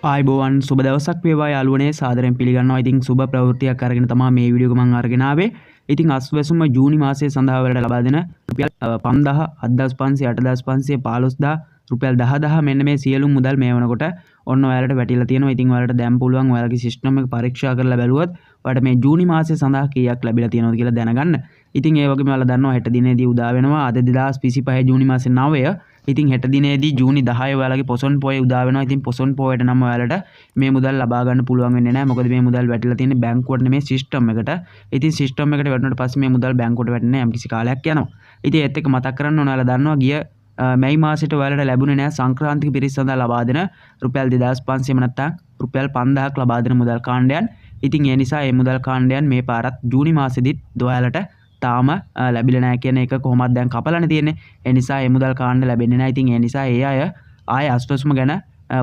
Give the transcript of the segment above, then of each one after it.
ආයුබෝවන්, සුබ දවසක් වේවා යාළුවනේ. සාදරයෙන් පිළිගන්නවා. ඉතින් සුබ ප්‍රවෘත්තියක් අරගෙන තමයි මේ වීඩියෝ එක මම අරගෙන ආවේ. ඉතින් අස්වැසුම ජූනි මාසය සඳහා ඔයාලට ලබා දෙන රුපියල් 5000, 7500, 8500, 15000, රුපියල් 10000, මෙන්න මේ සියලුම මුදල් මේ වෙනකොට ඔන්න ඔයාලට වැටිලා තියෙනවා. ඉතින් ඔයාලට දැන් පුළුවන් ඔයාලගේ සිස්ටම් එක පරීක්ෂා කරලා බැලුවොත් ඔයාලට මේ ජූනි මාසය සඳහා කීයක් ලැබිලා තියෙනවද කියලා දැනගන්න. ඉතින් ඒ වගේම ඔයාලා දන්නවා හෙට දිනේදී උදා වෙනවා. අද 2025 ජූනි මාසේ 9. ඉතින් හෙට දිනේදී ජූනි 10 ඔයාලගේ පොසොන් පොය උදා වෙනවා. ඉතින් පොසොන් පොයට නම් ඔයාලට මේ මුදල් ලබා ගන්න පුළුවන් වෙන්නේ නැහැ. මොකද මේ මුදල් වැටිලා තියෙන්නේ බැංකුවට නෙමෙයි, සිස්ටම් එකට. ඉතින් සිස්ටම් එකට වැටුණාට පස්සේ මේ මුදල් බැංකුවට වැටෙන්නේ යම්කිසි කාලයක් යනවා. ඉතින් ඒත් එක්ක මතක් කරන්න ඕන, ඔයාලා දන්නවා ගිය මැයි මාසෙට ඔයාලට ලැබුණේ නැහැ සංක්‍රාන්තික පිරිස් සඳහා ලබා දෙන රුපියල් 2500 නැත්නම් රුපියල් 5000ක් ලබා දෙන මුදල් කාණ්ඩයන්. ඉතින් ඒ නිසා මේ මුදල් කාණ්ඩයන් මේ පාරත් ජූනි මාසෙදිත් ඔයාලට තාම ලැබිලා නැහැ කියන එක කොහොමද දැන් කපලානේ තියෙන්නේ. ඒ නිසා මේ මුදල් කාණ්ඩ ලැබෙන්නේ නැහැ. ඉතින් ඒ නිසා ඒ අය ආයේ අස්වැසුම ගැන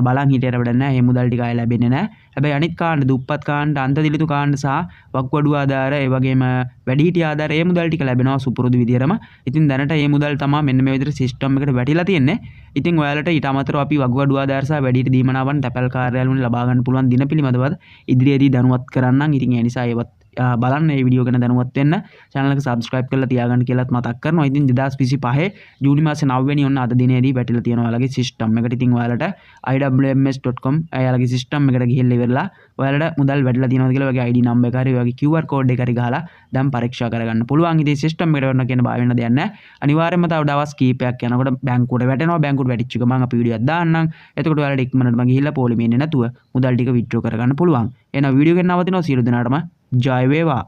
බලන් හිටියට වැඩක් නැහැ. මේ මුදල් ටික ආයේ ලැබෙන්නේ නැහැ. හැබැයි අනිත් කාණ්ඩ, දුප්පත් කාණ්ඩ, අන්තදිලිතු කාණ්ඩ සහ වකුගඩු ආධාර, ඒ වගේම වැඩිහිටි ආධාර, ඒ මුදල් ටික ලැබෙනවා සුපුරුදු විදියටම. ඉතින් දැනට මේ මුදල් තමා මෙන්න මේ විදිහට සිස්ටම් එකට වැටිලා තියෙන්නේ. ඉතින් ඔයාලට ඊට අමතරව අපි වකුගඩු ආධාර සහ වැඩිහිටි දීමනාවන් තැපැල් කාර්යාලවලින් ලබා ගන්න පුළුවන් දින පිළිබඳව ඉදිරියේදී දැනුවත් කරන්නම්. ඉතින් ඒ නිසා ඒවත් බලන්න, මේ වීඩියෝ ගැන දැනුවත් වෙන්න channel එක subscribe කරලා තියාගන්න කියලාත් මතක් කරනවා. ඉතින් 2025 ජූනි මාසේ 9 වෙනි ඔන්න අද දිනේදී වැටිලා තියෙනවා ඔයාලගේ සිස්ටම් එකට. ඉතින් ඔයාලට iwms.com ඔයාලගේ සිස්ටම් එකට ගිහිල්ලා ඉවරලා ඔයාලට මුදල් වැටිලා තියෙනවද කියලා ඔයාගේ ID number එක හරි ඔයාගේ QR code එක හරි ගහලා දැන් පරීක්ෂා කරගන්න පුළුවන්. ඉතින් සිස්ටම් එකට වැටෙනවා කියන බය වෙන්න දෙයක් නැහැ. අනිවාර්යයෙන්ම තව දවස් කීපයක් යනකොට බැංකුවට වැටෙනවා. බැංකුවට වැටිච්ච ගමන් අපි වීඩියෝ එකක් දාන්නම්. එතකොට ඔයාලට ඉක්මනටම ගිහිල්ලා පොලිමේ ඉන්නේ නැතුව මුදල් ටික විත්ඩ්‍රෝ කරගන්න පුළුවන්. එහෙනම් වීඩියෝ එක නවතිනවා. සියලු දෙනාටම ජය වේවා.